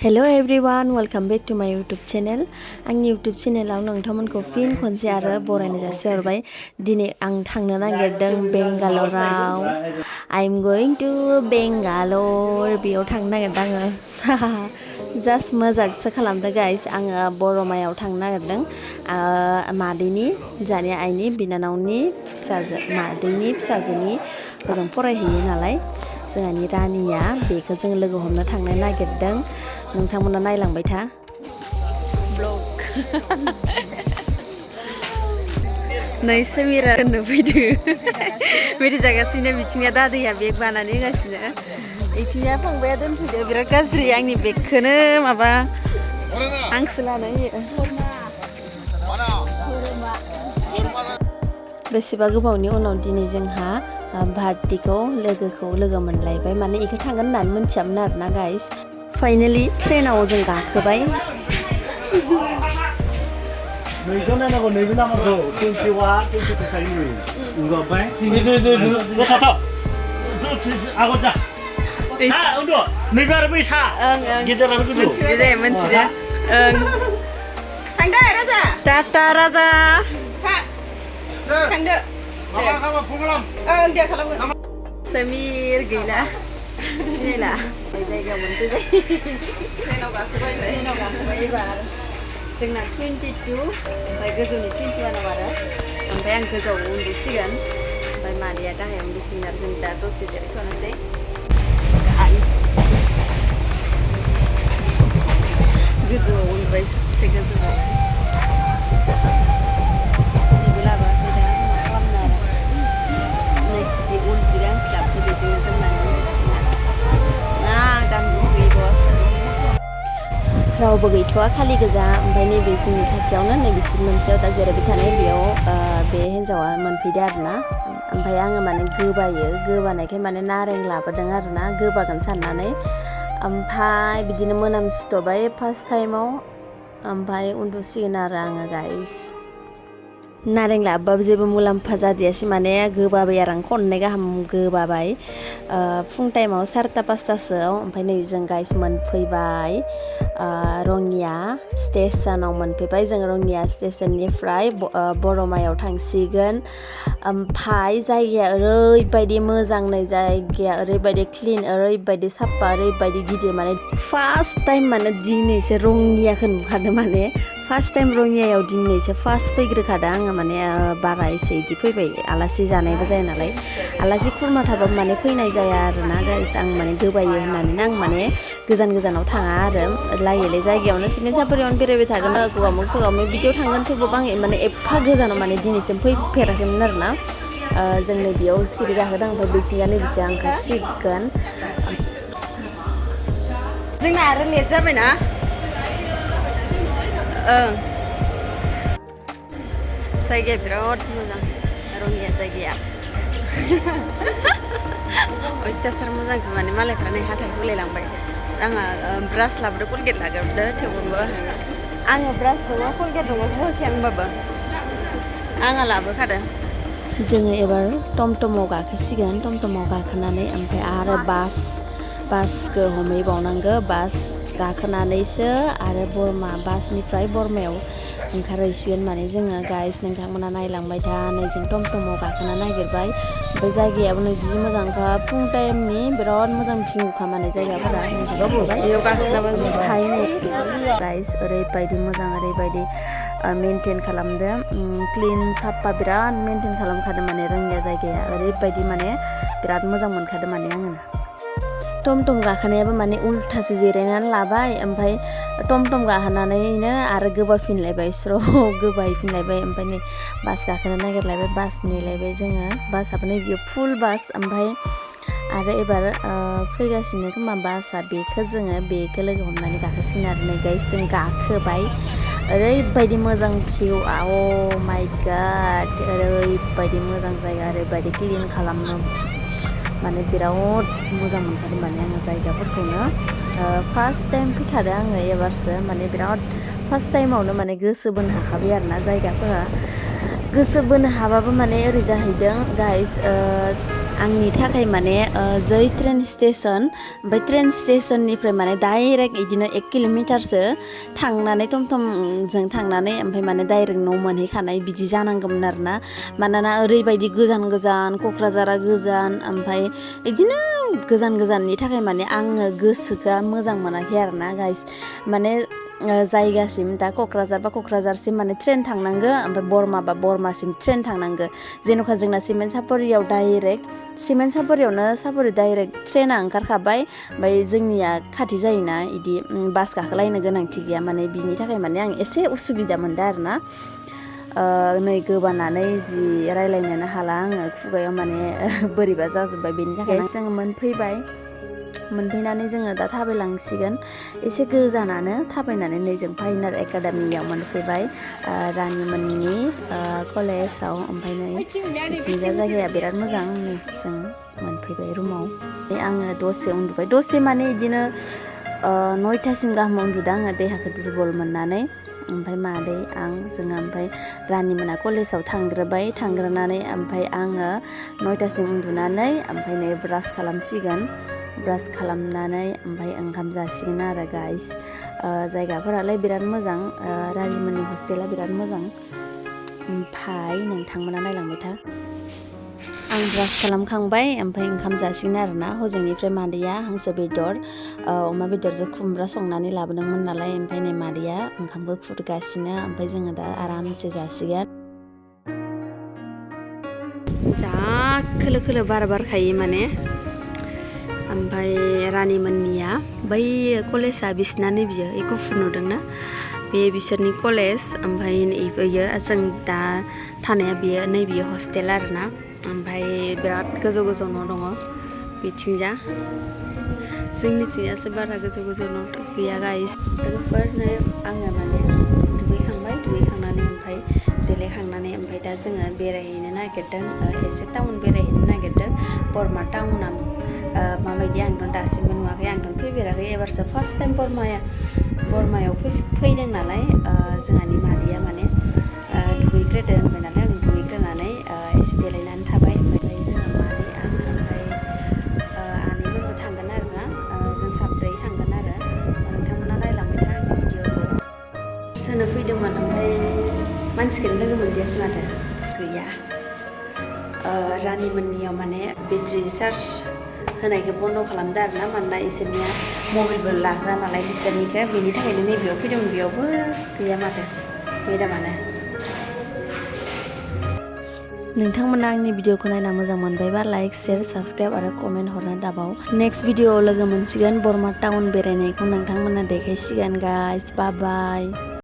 Hello everyone, welcome back to my YouTube channel. आंनि YouTube channelआव नोंथांमोनखौ फिन खनसे आरो बरायनाय जासिहरबाय। दिनै आं थांनो नागिरदों बेंगालराव। I'm going to Bangalore. बेयाव थांनो नागिरदों आङो। जास्ट मजाकसो खालामदों गाइस। आङो बरमायाव थांनो नागिरदों। मादैनि जानि आइनि बिनानावनि फिसाजो मादैनि फिसाजोनि ओजों फरायहैयो नालाय। जोंहानि रानिया बेखौ जों लोगो हमनो थांनो नागिरदों। नोंथांमोना नायलांबाय था ब्लग नै समिरा होननो फैदो बिदि जागासिनो बिथिंनिया दादैया बेग बानानै होगासिनो बिथिंनिया फंबाया दोनफैदो बिराद गाज्रि आंनि बेगखौनो माबा हांसो लानो होयो बेसेबा गोबावनि उनाव दिनै जोंहा भारतीखौ लोगो मोनलायबाय माने इखौ थांगोन होननानै मिथियामोन आरोना गाइस फाइनाली ट्रेनाव जों गाखोबाय नैजौ नायनांगौ नैबो नांगौ 21 22 थायो उगाबाय आगत जा उन्दु नैबे आरो बै सा गेजेराव गोदौ मोनथिदो दे मोनथिदो थांदो राजा टाटा राजा थांदो माबा खालाम फन खालाम दे खालामगोन समीर गैला सिनायला जायगायाव मोनफैबाय ट्रेनाव गाखोबाय एबार जोंना 22 ओमफ्राय गोजौनि 21 आरो ओमफ्राय आं गोजौआव उन्दुसिगोन ओमफ्राय मादैया गाहायाव उन्दुसिगोन आरो जों दा दसे जिरायथ'नोसै आइस गोजौआव उन्दुबाय सबसे गोजौआव जेबो लाबोआखै दा मा खालामनो आरो नै जि उल जि गांसे लाबोदो बेजोंनो जोमनानै उन्दुसिगोन ना गानबो गैबावासो रावबो गैथ'वा खालि गोजा ओमफ्राय नैबे जोंनि खाथियावनो नैबे सिट मोनसेयाव दा जिरायबाय थानाय बेयाव बे हिन्जावा मोनफैदो आरोना ओमफ्राय आङो माने गोबानायखाय माने नारें लाबोदों आरोना गोबागोन साननानै ओमफ्राय बिदिनो मोनामसुथ'बाय फार्स्ट टाइमाव ओमफ्राय उन्दुसिगोन आरो आङो गाइस नारें लाबोबाबो जेबो मुलाम्फा जादियासै माने गोबाबाय आरो आं खननै गाहाम गोबाबाय फुं टाइमाव 4टा 5टासोआव ओमफ्राय नै जों गाइस मोनफैबाय रङिया स्टेशनाव मोनफैबाय जों रङिया स्टेशननिफ्राय बरमायाव थांसिगोन ओमफ्राय जायगाया ओरैबायदि मोजां नै जायगाया ओरैबायदि क्लिन ओरैबायदि साफा ओरैबायदि गिदिर माने फार्स्ट टाइम माने दिनैसो रङियाखौ नुखादों माने फार्स्ट टाइम रङियायाव दिनैसो फार्स्ट फैग्रोखादों आङो माने बारा एसे इदि फैबाय आलासि जानायबो जाया नालाय आलासि खुरमा थाबाबो माने फैनाय जाया आरोना गाइस आं माने गोबायो होननानै आं माने गोजानाव थाङा आरो लायै जायगायावनो सिमेन्ट सापरियावनो बेरायबाय थागोन गवामुग सगामुग बिदियाव थांगोन थेवबाबो आं माने एफा गोजानाव माने दिनैसिम फैफेराखैमोन आरोना जों नै बेयाव सिरि गाखोदों ओमफ्राय बैथिंगा नैबिथिं ओंखारसिगोन जोंना आरो लेट जाबायना जायगाया बिराद मोजां रङिया जायगाया अयथासार मोजांखौ माने मालायफ्रा नै हाथाय हुलायलांबाय आंहा ब्रास लाबोदो कलगेट लाग्रोदो थेवबो आङो ब्रास दङ कलगेट दङ होआखै आंबाबो आंहा लाबोखादों जोङो एबार टमटमाव गाखोसिगोन टमटमाव गाखोनानै ओमफ्राय आरो बासखौ हमहैबावनांगौ बास गाखोनानैसो आरो बासनिफ्राय बरमायाव ओंखारहैसिगोन माने जोङो गाइस नोंथांमोना नायलांबाय था नै जों टमटमाव गाखोना नागिरबाय ओमफ्राय जायगायाबो नै जि मोजांखा फुं टाइमनि बिराद मोजां भिउखा माने जायगाफोरा नोंसोरबो नुबाय बेयाव गाखोनाबो सायनो गाइस ओरैबायदि मोजां ओरैबायदि मेनटेन खालामदो क्लिन साफा बिराद मेनटेन खालामखादों माने रङिया जायगाया ओरैबायदि माने बिराद मोजां मोनखादों माने आङो टमटम गाखोनायाबो माने उल्थासो जिरायनानै लाबाय ओमफ्राय टमटम गाखोनानैनो आरो गोबाफिनलायबाय गोबाहैफिनलायबाय ओमफ्राय नै बास गाखोनो नागिरलायबाय बास नेलायबाय जोङो बासआबो नै बियो फुल बास ओमफ्राय आरो एबार फैगासिनो खोमा बासआ बेखौ लोगो हमनानै गाखोसिगोन आरो नै गाइस जों गाखोबाय ओरैबायदि मोजां भिउ माय गड ओरैबायदि मोजां जायगा ओरैबायदि क्लिन खालामनो माने बिराद मोजां मोनखादों माने आङो जायगाफोरखौनो फार्स्ट टाइम फैखादों आङो एबारसो माने बिराद फार्स्ट टाइमावनो माने गोसो बोनो हाखाबाय आरोना जायगाफोरा गोसो बोनो हाबाबो माने ओरै जाहैदों गाइस आंनि थाखाय माने जै ट्रेन स्टेसन ओमफ्राय ट्रेन स्टेसननिफ्राय माने डाइरेक्ट बिदिनो 1 किल'मिटारसो थांनानै टमटमजों थांनानै ओमफ्राय माने डाइरेक्ट न' मोनहैखानाय बिदि जानांगौमोन आरोना मानोना ओरैबायदि गोजान गोजान क'क्राझारा गोजान ओमफ्राय बिदिनो गोजान गोजाननि थाखाय माने आङो गोसोआ मोजां मोनाखै आरोना गाइस माने जायगासिम दा क'क्राझार बा क'क्राझारसिम माने ट्रेन थांनांगो ओमफ्राय बरमा बा बरमासिम ट्रेन थांनांगो जेन'खा जोंना सिमेन्ट सापरियाव डाइरेक्ट सिमेन्ट सापरियावनो सापरि डाइरेक्ट ट्रेना ओंखारखाबाय ओमफ्राय जोंनिया खाथि जायोना इदि बास गाखोलायनो गोनांथि गैया माने बिनि थाखाय माने आं एसे उसुबिदा मोनदों आरोना नै गोबानानै जि रायलायनोनो हाला आङो खुगायाव माने बोरैबा जाजोब्बाय बेनि थाखाय जोङो मोनफैनानै जोङो दा थाबायलांसिगोन एसे गोजानानो थाबायनानै नै जों फाइनाल एकाडेमियाव मोनफैबाय रानिमोननि कलेजाव ओमफ्राय नै बिथिंजा जायगाया बिराद मोजां नै जों मोनफैबाय रुमाव आङो दसे उन्दुबाय दसे माने बिदिनो 9थासिम गाहाम उन्दुदों आङो देहाखौ दुरबल मोननानै ओमफ्राय मादै आं जोङो ओमफ्राय रानिमोना कलेजाव थांग्रोनानै ओमफ्राय आङो 9थासिम उन्दुनानै ओमफ्राय नै ब्रास खालामनानै ओमफ्राय ओंखाम जासिगोन आरो गाइस जायगाफोरालाय बिराद मोजां रानिमोननि हस्टेला बिराद मोजां ओमफ्राय नोंथांमोना नायलांबाय था आं ब्रास खालामखांबाय ओमफ्राय ओंखाम जासिगोन आरोना हजोंनिफ्राय मादैया हांसो बेदर अमा बेदरजों खुमब्रा संनानै लाबोदोंमोन नालाय ओमफ्राय नै मादैया ओंखामखौ खुरगासिनो ओमफ्राय जोङो दा आरामसे जासिगोन जा खोलो खोलो बार बारखायो माने ओमफ्राय रानिमोननिया बै कलेजा बिसिनानै बियो ए गुफुर नुदोंना बे बिसोरनि कलेज ओमफ्राय बेयो जों दा थानाया बियो हस्टेल आरोना ओमफ्राय बिराद गोजौ गोजौ न' दङ बिथिंजा जोंनिथिंजासो बारा गोजौ गोजौ न' गैया गाइस लोगोफोरनो आङो माने दुगैखांनानै ओमफ्राय देलायखांनानै ओमफ्राय दा जोङो बेरायहैनो नागिरदों एसे टाउन बेरायहैनो नागिरदों बरमा टाउना माबायदि आंथ' दासिमबो नुवाखै आंथ' फैफेराखै एबारसो फार्स्ट टाइम बरमायाव फैदों नालाय जोंहानि मादैया माने दुगैग्रोदों होनबाय नालाय आं दुगैग्रोनानै एसे देलायनानै थाबाय ओमफ्राय जोंहा मादै आं ओमफ्राय आनैमोनबो थांगोन आरोना जों साब्रै थांगोन आरो नोंथांमोना नायलांबाय था आंनि भिडिअखौ सोनो फैदोंमोन ओमफ्राय मानसिखौनो लोगो मोनदियासै माथो गैया रानिमोननियाव माने बेटारि चार्ज होनायखौ बन्द' खालामदो आरोना मानोना इसोरनिया मबाइलबो लाग्रा नालाय बिसोरनिखौ बेनि थाखायनो नैबेयाव फैदोंमोन बेयावबो गैया माथो मेदामानो नोंथांमोना आंनि भिडिअखौ नायना मोजां मोनबायबा लाइक शेयार साबस्क्राइब आरो कमेन्ट हरनो दाबाव नेक्स्ट भिडिअआव लोगो मोनसिगोन बरमा टाउन बेरायनायखौ नोंथांमोना देखायसिगोन गाइस बाय बाय